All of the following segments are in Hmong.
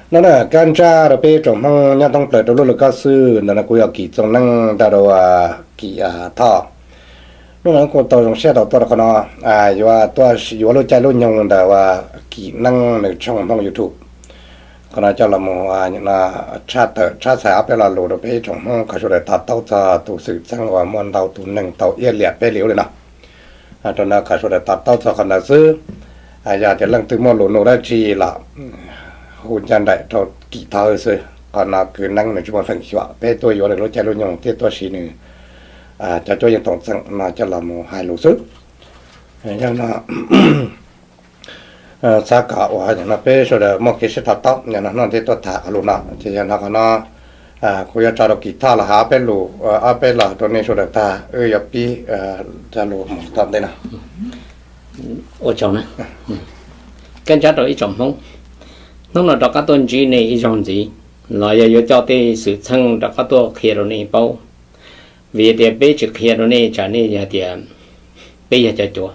No na, kab ntsab rau peb tsoom Hmoob nyob thoob plaws rau lub laj kab xwb ntawm no kuv yog Kim Txoos Neeb nrog rau Kim Thoj. Hnub no kuv tau zoo siab tau tuaj rau qhov no, yuav tuaj yuav lub caij lub nyoog ntawm Kim Neeb nws tshooj Hmoob YouTube. Qhov no coj los mus tshaj tawm tshab txhais ob peb lo lus rau peb ib tsoom Hmoob kom sawv daws to taub txog tus xwm txheej uas muaj ntau tus neeg tau iab liam peb li ub li no. Rau no kom sawv daws to taub txog qhov ntawd xwb. Yog tias leej twg muaj lus nug dab tsi los hu ncaj nraim rau Kim Thoj xwb, qhov no kwv Neeb nws tsis muaj feem xyuam, peb tuaj yuav nws lub caij lub nyoog thiab tuaj siv nws cov cuab yeej toom txeem no coj los mus hais lus xwb. Yog no xav kom uas no peb sawv daws muaj kev sib to taub, yog no hnub no thiaj tuaj tham lus no ces yog no qhov no kuv yuav tso rau Kim Thoj los hais ob peb lus, ob peb lo rau nej sawv daws tag wb yuav pib cov lus mus tom ntej no. Ua tsaug na. Kab ntsab rau ib tsoom Hmoob, hnub no rov qab tuaj ntsib nej ib zaug ntxiv, los yog yuav coj tej xwm txheej rov qab tuaj qhia rau nej paub. Vim tias peb tsis qhia rau nej tsam nej yog tias peb yog cov cuav,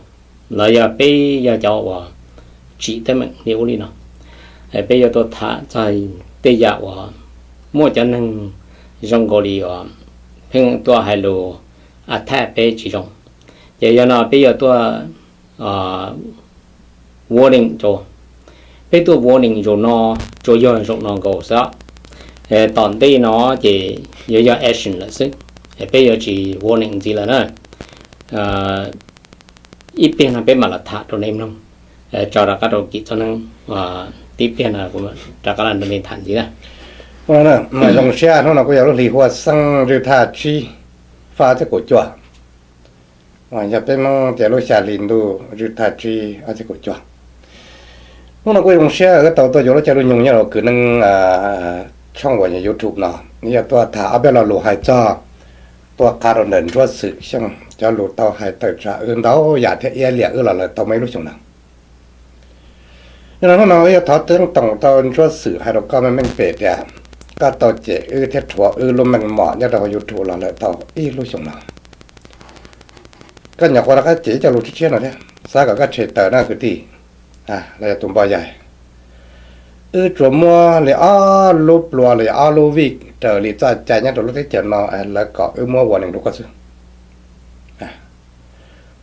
los yog peb yog cov uas tsim teeb meem li ub li no. Peb yuav tuaj tham txog tej yam uas muaj cov neeg zoo nkaus li uas pheej tuaj hais lus attack peb tsis zoo. Ces yog no peb yuav tuaj warning rau, peb tuaj warning zaum no tsuas yog zaum no nkaus xwb. Tom ntej no ces yuav yog action lawm xwb, peb yuav tsis warning ntxiv lawm na. Ib pliag no peb mam los tham rau nej mloog. Tso rov qab rau Kim Txoos Neeb, tib pliag no kuv rov qab los nrog nej tham ntxiv na. Zoo siab hnub no kuj yog lub hli huaj xeeb zwj thaj tsib, faj ob txhiab kaum cuaj. Yog peb Hmoob tias lub xya hli ntuj zwj thaj tsib ob txhiab kaum cuaj. Hnub no kuj zoo siab wb tau tuaj yuav lub caij lub nyoog nyob rau kwv Neeb tshooj uas YouTube no, yog tuaj tham ob peb lo lus hais txog tuaj qha rau ntawm Ntsuab Xwm Xyooj cov lus tau hais tawm tsam wb ntau yam thiab iab liam wb los lawm tau muaj ib lub xyoos no. Yog no hnub no wb yuav thov ceeb toom rau Ntsuab Xwm hais rau koj meej meej pem tias koj tau cem wb thiab rhuav wb lub meej mom nyob rau hauv YouTube los lawm tau ib lub xyoos no. Koj nyuam qhuav rov qab cem ib co lus tshiab tshiab no thiab, xav kom koj tshem tawm na kwv tij, los yog tus npoj yaig. Wb tsuas muab li ob lub plua li ob lub vij raws li txoj cai nyob rau lub teb chaws no lawv kom wb muab warning rau koj xwb.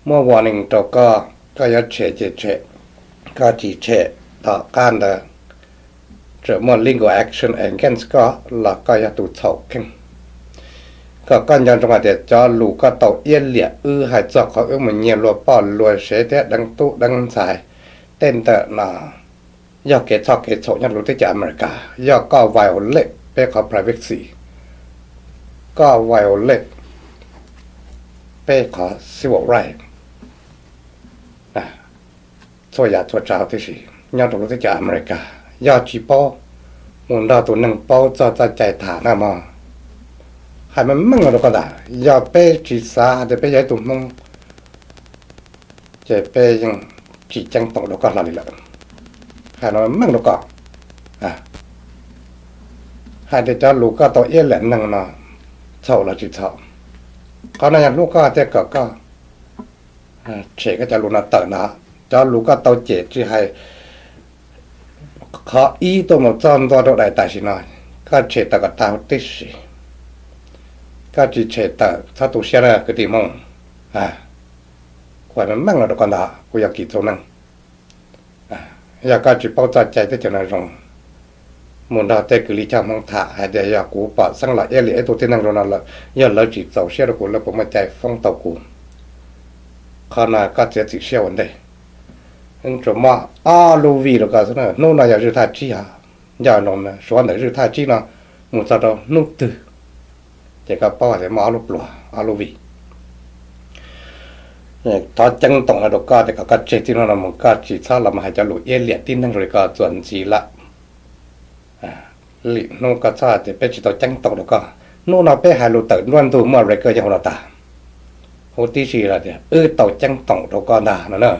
Muab warning rau koj, koj yuav tshem ces tshem, koj tsis tshem tom qab ntawd tseem muaj legal action against koj los koj yog tus txhaum kheej. Kom koj nco ntsoov hais tias cov lus koj tau iab liam wb hais txog qhov wb mus nyiag luag poj luag sev thiab deev tub deev ntxhais tej ntawm no yog kev txhoj kev txhaum nyob lub teb chaws America, yog koj violate peb qhov privacy, koj violate peb qhov civil right, txhua yam txhua tsav huv tib si nyob rau lub teb chaws America. Yog tsis paub, mus nrog tus neeg paub txog txoj cai tham na mog. Hais meej meej no rau koj ntag, yog peb tsis xav hais tias peb yog ib tug Hmoob ces peb yeej tsis ceeb toom rau koj hlo li lawm. Hais no meej rau koj, hais tias cov lus koj tau iab liam neeg no txhaum los tsis txhaum. Qhov no yog hlub koj thiaj kom koj tshem koj cov lus no tawm no. Cov lus koj tau cem tsis hais qhov ib tuaj mus txog ntua rau daim tam sim no, koj tshem tawm kom tag huv tib si. Koj tsis tshem tawm txhob tu siab na kwv tij Hmoob. Kuv hais meej meej no rau koj ntag, kuv yog Kim Txoos Neeb. Yog koj tsis paub txoj cai teb chaws no zoo, mus nrog tej kws li choj Hmoob tham hais tias yog kuv pom xeeb los iab liam ib tug tib neeg zoo no lawm, yog lawv tsis txaus siab rau kuv lawv puas muaj cai foob tau kuv? Qhov no koj txiav txim siab ua ntej. Tsuas muab ob lub vij rau koj xwb na, hnub no yog zwj thaj tsib os, nco ntsoov suav ntawm zwj thaj tsib no mus txog rau hnub twg ces koj paub hais tias muaj ob lub pluag ob lub vij. Thov ceeb toom no rau koj tias kom koj tseg txij hnub no mus koj tsis txhob los mus hais cov lus iab liam tib neeg zoo li koj txuas ntxiv lawm. Lwm hnub koj txhob hais tias peb tsis tau ceeb toom rau koj. Hnub no peb hais lus tawm nruab ntug muaj record nyob hauv no tas. Huv tib si hais tias wb tau ceeb toom rau koj ntag no na.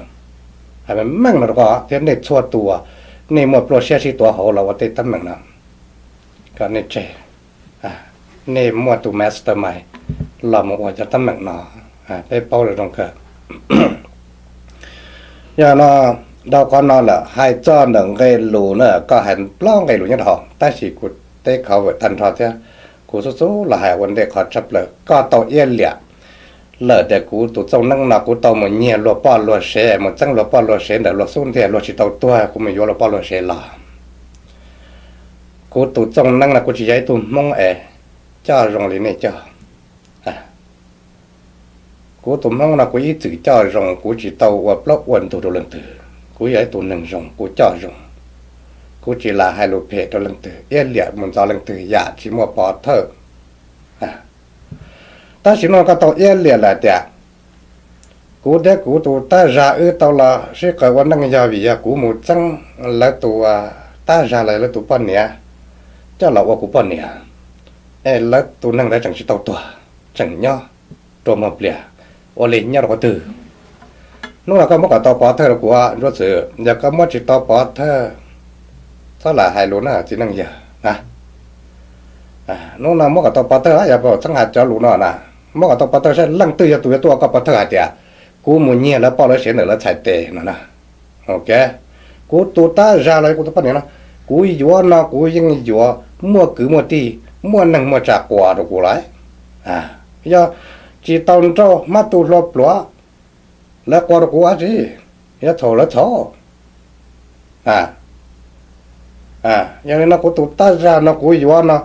Hais meej meej no rau koj thiab nej txhua tus, nej muaj plua siab sib tuav hauv los ua tej teeb meem no, kom nej tseg. Nej muaj tus mastermind los mus ua cov teeb meem no, peb paub zoo kawg. Yog no Dhau qhov no lawm, hais txog ntawm nqe lus na, koj hais plaub nqe lus nyob rau hauv, tab sis kuv teb khov vawm tag nrho thiab, kuv xub xub los hais ua ntej qhov tshaj plaws, koj tau iab liam lawm tias kuv tus txooj neeb no kuv tau mus nyiag luag poj luag sev, mus txeeb luag poj luag sev ntawm luag xub ntiag, luag tsis tau tuag kuv mus yuav luag poj luag sev los. Kuv tus txooj neeb no kuv tsis yog ib tug Hmoob es coj zoo li nej coj. Kuv tus Hmoob no kuv ib txwm coj zoo, kuv tsis tau ua plaub ua ntug rau leej twg, kuv yog ib tug neeg zoo kuv coj zoo, kuv tsis lam hais lus phem rau leej twg, iab liam mus ntxov leej twg yam tsis muaj pov thawj. Tab sis hnub no koj tau iab liam lawm tias kuv thiab kuv tus tab zag wb tau los sib qawm ua neej yog vim yog kuv mus txeeb lawv tus tab zag los lawv tus poj niam coj los ua kuv poj niam, es lawv tus neeg ntawd tseem tsis tau tuag, tseem nyob rua muag pliag, ua li nyob rau qhov twg? Hnub no koj muab kom tau pov thawj rau kuv, Ntsuab Xwm, yog koj muab tsis tau pov thawj, txhob lam hais lus na txiv neej yawg na. Hnub no muab kom tau pov thawj, yog txeeb hais cov lus no na, muab kom tau pov thawj saib leej twg yog tus yuav tuaj ua koj pov thawj hais tias kuv mus nyiag lawv poj lawv sev ntawm lawv txhais tes no na. Ok, kuv tus tab zag los kuv tus poj niam no, kuv yuav no kuv yeej yuav muaj kwv muaj tij, muaj neeg muaj tsav quas rau kuv lawm. Yog tsis tau nrauj hmab tu hlua pluav, lawv quas rau kuv dab tsi? Yog txhaum lawv txhaum. Yog li no kuv tus tab zag no kuv yuav no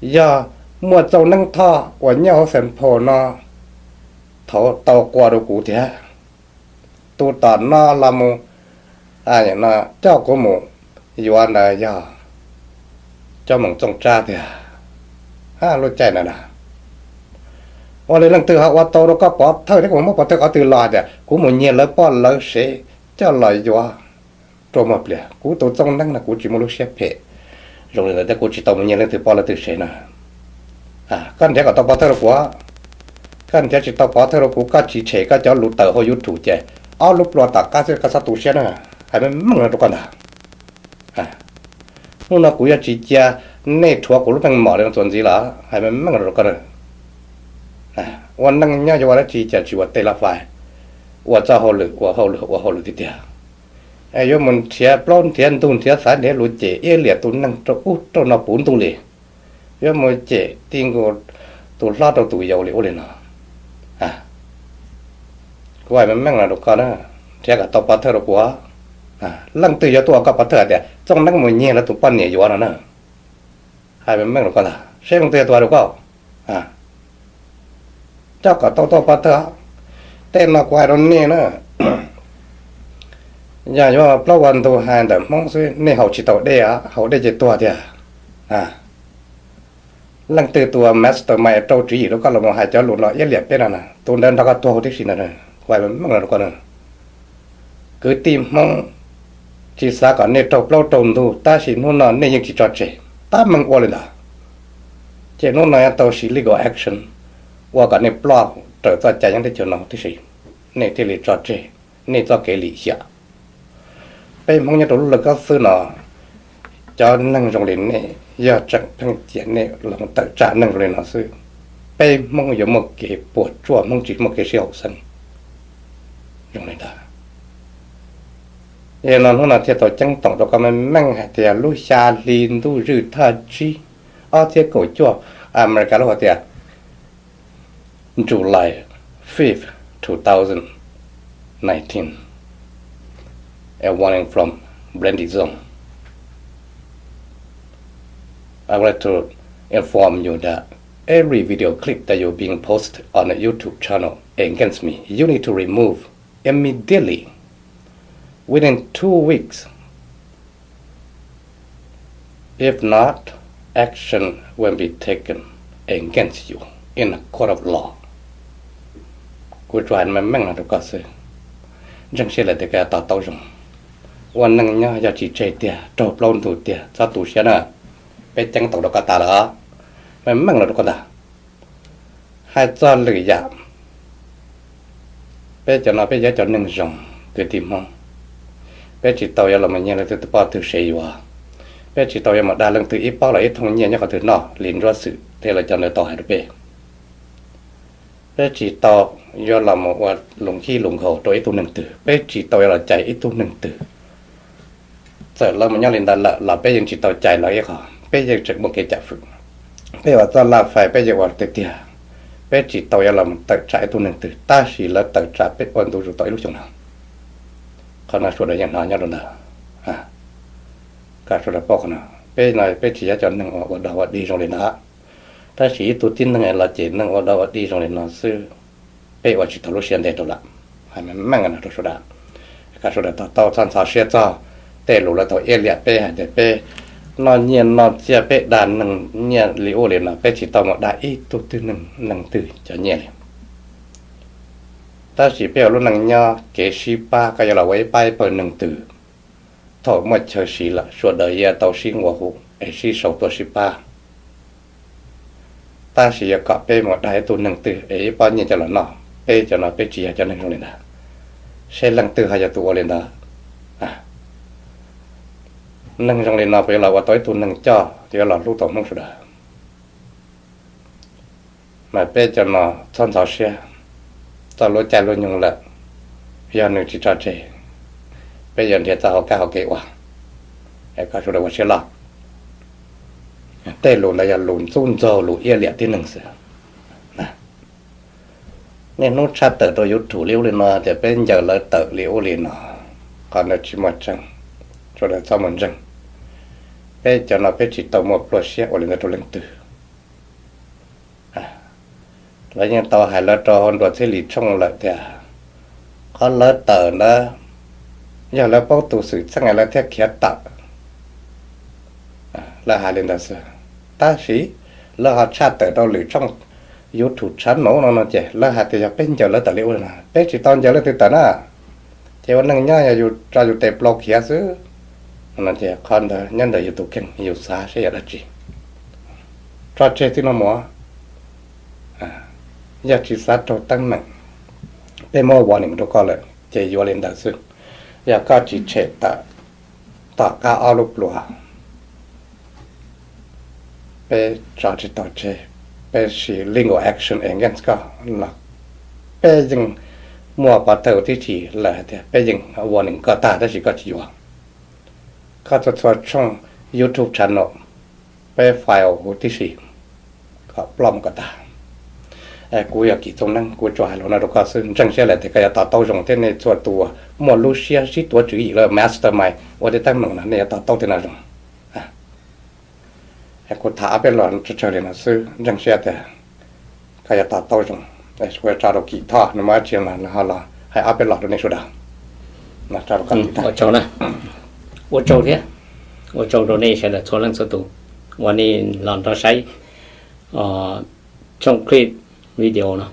yog muaj txaus neeb thoj uas nyob hauv Xeem Phos no thaum tau quas rau kuv tiag. Tus tom no los mus coj kuv mus yuav ntawd yog cov Moos Txooj Tsab tiag. Lub caij ntawd na, ua li leej twg ho ua tau rau koj pov thawj thiab kuv muab pov thawj qhov twg los hais tias kuv mus nyiag lawv poj lawv sev coj los yuav rua muag pliag. Kuv tus txooj neeb no kuv tsis muaj lub siab phem zoo li ntawd thiab kuv tsis tau mus nyiag leej twg poj leej twg sev na. Koj nrhiav kom tau pov thawj rau kuv, koj nrhiav tsis tau pov thawj rau kuv, koj tsis tshem koj cov lus tawm hauv YouTube ces ob lub plua tom qab xwb koj txhob tu siab na. Hais meej meej no rau koj ntag. Hnub no kuv yuav tsis cia nej rhuav kuv lub meej mom li no txuas ntxiv lawm, hais meej meej no rau koj. Ua neej nyob yuav ua dab tsi cas tsis ua tej lab fais, ua txoj hauj lwm ua hauj lwm ua hauj lwm tiag tiag. Yuav mus nrhiav plaub nrhiav ntug nrhiav xaiv nrhiav lus cem iab liam tus neeg rau ub rau no puv ntuj li, yuav mus cem tij nkaus tus hlob rau tus yau li ub li no. Kuv hais meej meej no rau koj na, nrhiav kom tau pov thawj rau kuv. Leej twg yuav tuaj ua koj pov thawj hais tias txooj neeb mus nyiag lawv tus poj niam yuav no na, hais meej meej rau koj ntag, seb leej twg yuav tuaj rau koj. Coj kom tau tuaj pov thawj. Tej no kuv hais rau nej na, yog yuav plaub ua ntug hais ntawm Hmoob xwb nej haus tsis tau dej, haus dej ces tuag tiag. Leej twg tus mastermind rau tswv yim rau koj los mus hais cov lus no iab liam peb no na, tus ntawd nrog koj tuag huv tib si ntag. Kuv hais meej meej no rau koj na, kwv tij Hmoob, tsis xav kom nej raug plaub raug ntug tab sis hnub no nej yeej tsis tso tseg, tab meeg ua li ntawd, ces hnub no yuav tau siv legal action ua kom nej ploj raws txoj cai nyob teb chaws no tib si, nej thiaj li tso tseg nej txoj kev lim hiam. Peb Hmoob nyob rau lub laj kab xwb no, cov neeg zoo li nej yog tseem pheej cia nej los tawm tsam neeg zoo li no xwb, peb Hmoob yuav muaj kev puas tsuaj, Hmoob tsis muaj kev sib haum xeeb zoo li ntawd. Yog no hnub no thiaj tau ceeb toom rau koj meej meej hais tias lub xya hli ntuj zwj thaj tsib ob txhiab kaum cuaj, America lub hais tias July fifth, two thousand nineteen, a warning from Brandy Zone. I would like to inform you that every video clip that you being posted on the YouTube channel against me, you need to remove immediately, within two weeks. If not, action will be taken against you in a court of law. Kuv tsuas hais meej meej no rau koj xwb, ntseeg siab lawm tias koj yuav to taub zoo. Ua neej nyob yog tsis tseg tiag, raug plaub ntug tiag, txhob tu siab na. Peb ceeb toom rau koj tas lawm, meej meej no rau koj ntag. Hais txog lwm yam, peb cov no peb yog cov neeg zoo, kwv tij Hmoob. Peb tsis tau yuav los mus nyiag leej twg poj twg sev yuav, peb tsis tau yuav mus dag leej twg ib paub los ib thooj nyiaj nyob qhov twg noj li Ntsuab Xwm thiab lawv cov ntawd tau hais rau peb. Peb tsis tau yuav los mus ua lus khib lus nkhaus rau ib tug neeg twg, peb tsis tau yuav los cais ib tug neeg twg. Txawm lawv mus nyob li ntawd lawm los peb yeej tsis tau cais lawv ib qho, peb yeej tseem muaj kev cam fwm. Peb ua txoj laj fais peb yeej ua tiag tiag, peb tsis tau yuav los mus tawm tsam ib tug neeg twg, tab sis lawv tawm tsam peb ua ntu zus tau ib lub xyoo no. Qhov no sawv daws yeej hnov nyob rau ntawd, kom sawv daws paub qhov no. Peb no peb tsis yog cov neeg uas ua dog ua dig zoo li ntawd, tab sis ib tug tib neeg los ces neeg ua dog ua dig zoo li no xwb, peb ua tsis tau lub siab ntev rau lawm. Hais meej meej no rau sawv daws, kom sawv daws to taub, txhob ntxhov siab txog tej lus lawv tau iab liam peb hais tias peb noj nyiaj noj txiaj, peb dag neeg nyiaj li ub li no, peb tsis tau mus dag ib tug twg neeg, neeg twg cov nyiaj li. Tab sis peb ua lub neej nyob kev sib pab, koj yuav los ua ib pab ib pawg neeg twg, thaum muaj chaw siv lawm sawv daws yuav tau sib nqua hu es sib sau tuaj sib pab. Tab sis yog kom peb mus dag ib tug neeg twg es ib pob nyiaj coj los noj, peb cov no peb tsis yog cov neeg zoo li ntawd. Seb leej twg ho yog tus ua li ntawd. Neeg zoo li no puas yuav los ua tau ib tug neeg coj yuav los hlub tau Hmoob sawv daws? Mas peb cov no txhob ntxhov siab, txog lub caij lub nyoog lawm, yog nws tsis tso tseg, peb yuav nrhiav txoj hauv kab hauv kev ua, kom sawv daws ua siab loj. Tej lus ntawd yog lus ntxub ntxaug, lus iab liam tib neeg xwb. Niaj hnub tshaj tawm rau YouTube li ub li no tias peb ncaws lawv tawm li ub li no, qhov ntawd tsis muaj tseeb, sawv daws txhob mus ntseeg. Peb cov no peb tsis tau muaj pluaj siab ua li ntawd rau leej twg. Lawv yeej tau hais lawv rau hauv nruas txhiab li tshooj lawm tias qhov lawv tawm ntawd yog lawv paub tus xwm txheej lawv thiaj khiav tawm. Lawv hais li ntawd xwb, tab sis lawv ho tshaj tawm rau lwm tshooj YouTube channel no no ces lawv hais tias yog peb ncaws lawv tawm li ub li no, peb tsis tau ncaws leej twg tawm na. Ces ua neej nyob yog yus tso yus tes plaub khiav xwb. No ces qhov ntawd nyob ntawm yus tus kheej, yus xav seb yog dab tsi. Tso tseg txij no mus, yog tsis xav raug teeb meem, peb muab warning rau koj lawm ces yuav li ntawd xwb. Yog koj tsis tshem tawm tom qab ob lub pluas, peb tso tsis tau tseg, peb siv legal action against koj los peb yeej muaj pov thawj huv tib si lawm hais tias peb yeej warning koj tag tab sis koj tsis yuav. Koj txhua txhua tshooj YouTube channel, peb file huv tib si kom ploj mus kom tag. Kuv yog Kim Txooj Neeb, kuv tsuas hais lus no rau koj xwb, ntseeg siab lawm tias koj yuav to taub zoo thiab nej txhua tus muaj lub siab sib tuav tswv yim lawm, mastermind ua tej teeb meem no nej yuav to taub tej no zoo. Kuv tham ob peb los tsawg tsawg li no xwb, ntseeg siab tias koj yuav to taub zoo. Kuv tso rau Kim Thoj, nws muaj dab tsi los nws ho los hais ob peb los rau nej sawv daws. Ua tsaug thiab, ua tsaug rau nej sawv daws txhua leej txhua tus uas nej los nrog saib tshooj clip video no.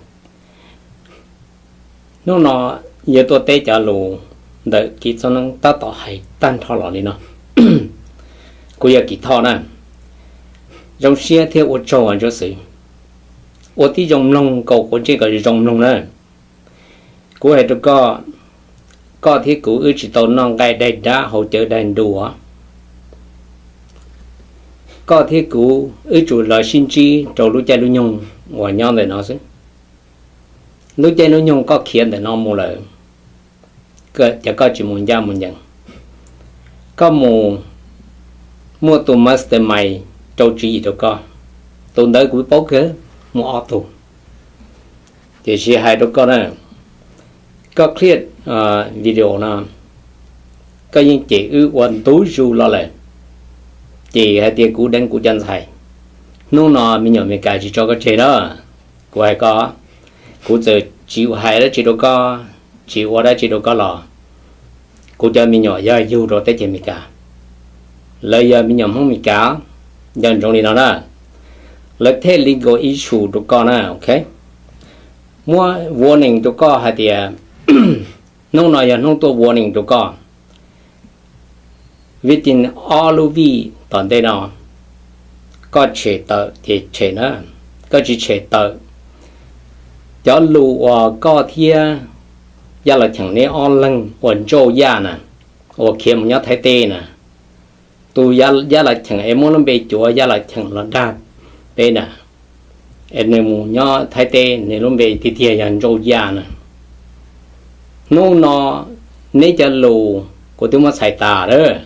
Hnub no yuav tuaj teb cov lus ntawm Kim Txooj Neeb tab tom hais tag nrho los li no. Kuv yog Kim Thoj na, zoo siab thiab ua tsaug Ntsuab Xwm, ua tib zoo mloog, kaum quav ntsej kom zoo mloog na. Kuv hais rau koj, koj thiab kuv wb tsis tau noj nqaij daig dab haus cawv daig ntuas. Koj thiab kuv wb tsuas los sib ntsib rau lub caij lub nyoog uas nyob ntawm no xwb. Lub caij lub nyoog koj khiav ntawm no mus lawm, ces koj tsis mus ncaj mus ncees, koj mus muaj tus mastermind rau tswv yim rau koj. Tus ntawd kuv paub kawg, muaj ob tug. Tiam sis hais rau koj na, koj clip video no, koj yeej cem wb ua ntu zus los lawm, ces hais tias kuv deev kuv cov ntxhais. Hnub no me nyuam Amelikas tsis tso koj tseg na. Kuv hais koj, kuv txawm tsis hais dab tsi rau koj, tsis ua dab tsi rau koj los kuv cov me nyuam yog yug rau teb chaws Amelikas, lawv yog me nyuam Hmoob Amelikas, nco ntsoov li no na. Lawv take legal issue rau koj na, ok. Muab warning rau koj hais tias hnub no yog hnub tuaj warning rau koj. Within ob lub vij tom ntej no, koj tshem tawm ces tshem na, koj tsis tshem tawm, cov lus uas koj thiab Yaj Los Cheem neb ob leeg uas ntsauj Yaj na, uas khiav mus nyob Thaib teb na, tus Yaj Los Cheem es muab lub npe cuav Yaj Los Cheem los dag peb na, Es nws mus nyob Thaib teb, nws lub npe tiag tiag yog Ntsauj Yaj na. Hnub no neb cov lus kuv twb muab txhais tas lawm.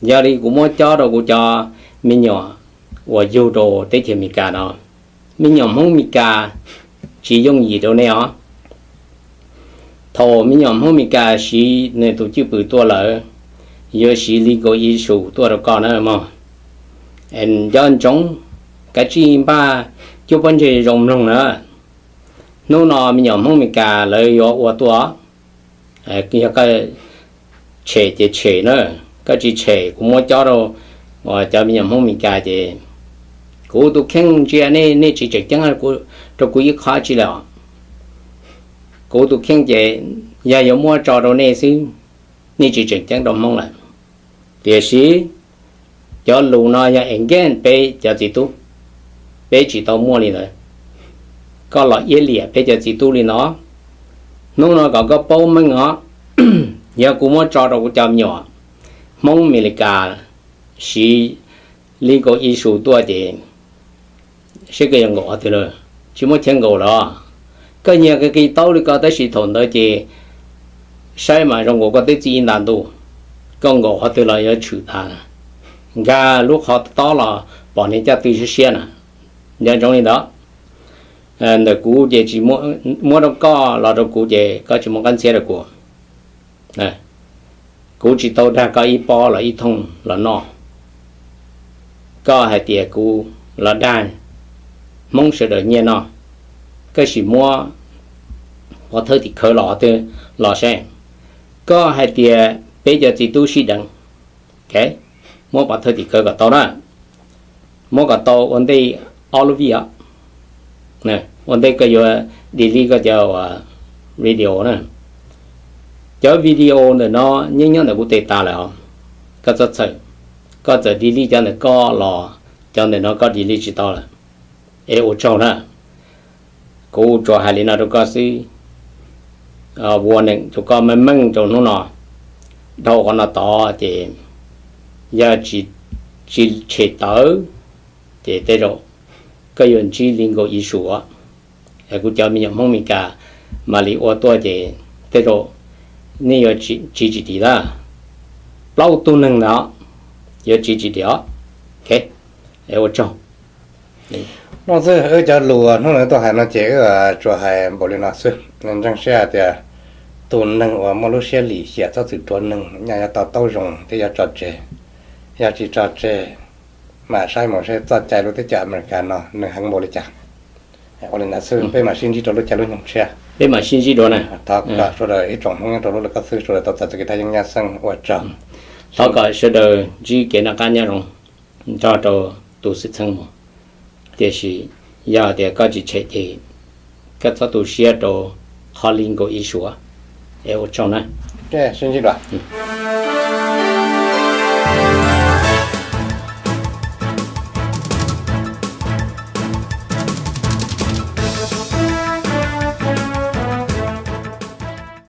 Yog li kuv muab cob rau kuv cov me nyuam uas yug rau teb chaws Amelikas no, me nyuam Hmoob Amelikas tsis yooj yim rau nej os. Thaum me nyuam Hmoob Amelikas siv nws tus cwj pwm tuaj lawm, yuav siv legal issue tuaj rau koj na mog. Nco ntsoov, kav tsij npaj cuab pob ntseg zoo mloog na. Hnub no me nyuam Hmoob Amelikas lawv yuav ua tuaj, yog koj tshem ces tshem na, koj tsis tshem kuv muab cob rau uas cov me nyuam Hmoob Amelikas ces kuv tus kheej ntsia nej, nej tsis tseem ceeb rau kuv ib qho tsi lawm os. Kuv tus kheej ces yog yuav muab tso rau nej xwb, nej tsis tseem ceeb rau Hmoob lawm. Tiam sis cov lus no yog against peb cov txiv tub, peb tsis tau muaj li ntawd. Koj los iab liam peb cov txiv tub li no. Hnub no kom koj paub meej os, yog kuv muab tso rau kuv cov me nyuam Hmoob Amelikas siv legal issue tuaj ces seb koj yuav nkaum qhov twg lawm. Tsis muaj chaw nkaum los. Koj nyiag qi qi taub li ko tab sis thaum ntawd ces saib mas zoo nkaus koj twb txij ib nta ntuj, koj nkaum qhov twg los yuav tshwm tas. Nkag lub qhov tob los pom niag caj tw siab siab na. Nco ntsoov li ntawd. Ntawm kuv ces tsis muab rau koj los rau kuv ces koj tsis muaj qab ntxhiab rau kuv. Kuv tsis tau dag koj ib pob los ib thooj los noj. Koj hais tias kuv los dag Hmoob sawv daws nyiaj noj, koj sim muab pov thawj tim khawv los qhov twg los saib. Koj hais tias peb cov txiv tub sib deev, muab pov thawj tim khawv kom tau na. Muab kom tau ua ntej ob lub vij os. Ua ntej koj yuav delete koj cov video na. Cov video ntawm no yeej nyob ntawm kuv tes tas lawm os. Koj txhob txhawj, koj txawm delete cov ntawm koj los cov ntawm no koj delete tsis tau lawm. Es ua tsaug na. Kuv tsuas hais li no rau koj xwb. Warning rau koj meej meej rau hnub no. Dhau qhov no tod ces yog tsis tshem tawv ces tej zaum koj yuav ntsib legal issue. Kuv cov me nyuam Hmoob Meskas mam li ua tuaj ces tej zaum nej yuav tsiv tsis dim lawm. Plaub tug neeg ntawd yuav tsiv tsis dim os. Ua tsaug. No xwb, wb cov lus hnub no tuaj hais no ces wb tsuas hais npaum li no xwb. Ntseeg siab hais tias tus neeg uas muaj lub siab lim hiam txhob txwm rhuav neeg, nyaj yuav to taub zoo thiab yuav tso tseg. Yog tsis tso tseg, mam saib mus seb txoj cai lub teb chaws Amelikas no nws heev npaum li cas. Ua li ntawd xwb, peb mam sib ntsib rau lub caij lub nyoog tshiab. Peb mam sib ntsib dua na. Thov kom sawv daws ib tsoom Hmoob nyob rau lub laj koj xwb, sawv daws tau txais txoj kev thaj yeeb nyab xeeb, ua tsaug. Thov kom sawv daws ntsib kev noj qab nyob zoo nrog rau tus xwm txheej mus. Tiam sis yog tias koj tsis tshem ces koj txhob tu siab rau qhov legal issue. Es ua tsaug na. Sib ntsib dua.